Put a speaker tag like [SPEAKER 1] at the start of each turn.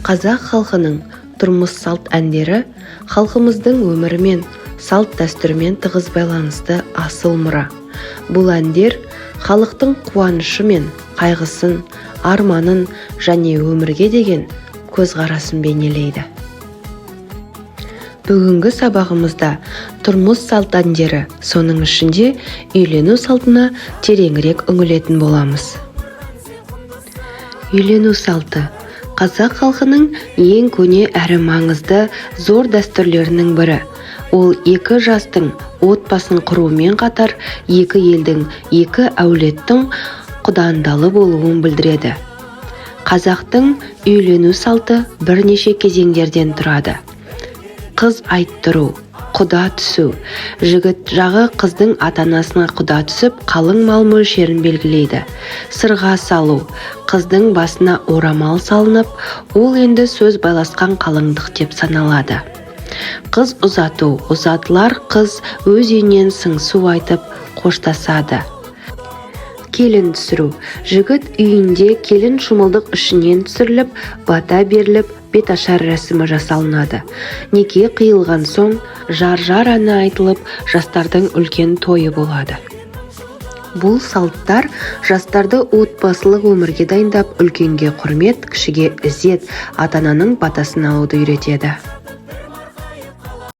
[SPEAKER 1] Қазақ халқының тұрмыс-салт әндері халқымыздың өмірімен, салт-дәстүрімен тығыз байланысты асыл мұра. Бұл әндер халықтың қуанышы мен қайғысын, арманын және өмірге деген көзқарасын бейнелейді. Бүгінгі сабағымызда тұрмыс-салт әндері, соның ішінде үйлену салтына тереңірек үңілетін боламыз. Үйлену салты – қазақ халқының ең көне әрі маңызды зор дәстүрлерінің бірі. Ол екі жастың отбасын құруымен қатар, екі елдің, екі әулеттің құдандалы болуын білдіреді. Қазақтың үйлену салты бірнеше кезеңдерден тұрады. Қыз айттыру, құда түсу. Жігіт жағы қыздың ата-анасына құда түсіп, қалың мал мөлшерін белгілейді. Сырға салу. Қыздың басына орамал салынып, ол енді сөз байласқан қалыңдық деп саналады. Қыз ұзату. Ұзатылар қыз өз үйінен сыңсу айтып қоштасады. Келін түсіру. Жігіт үйінде келін шымылдық ішінен түсіріліп, бата беріліп, беташар рәсімі жасалынады. Неке қиылған соң жар-жар әні айтылып, жастардың үлкен тойы болады. Бұл салттар жастарды отбасылық өмірге дайындап, үлкенге құрмет, кішіге ізет, ата-ананың батасын алуды үйретеді.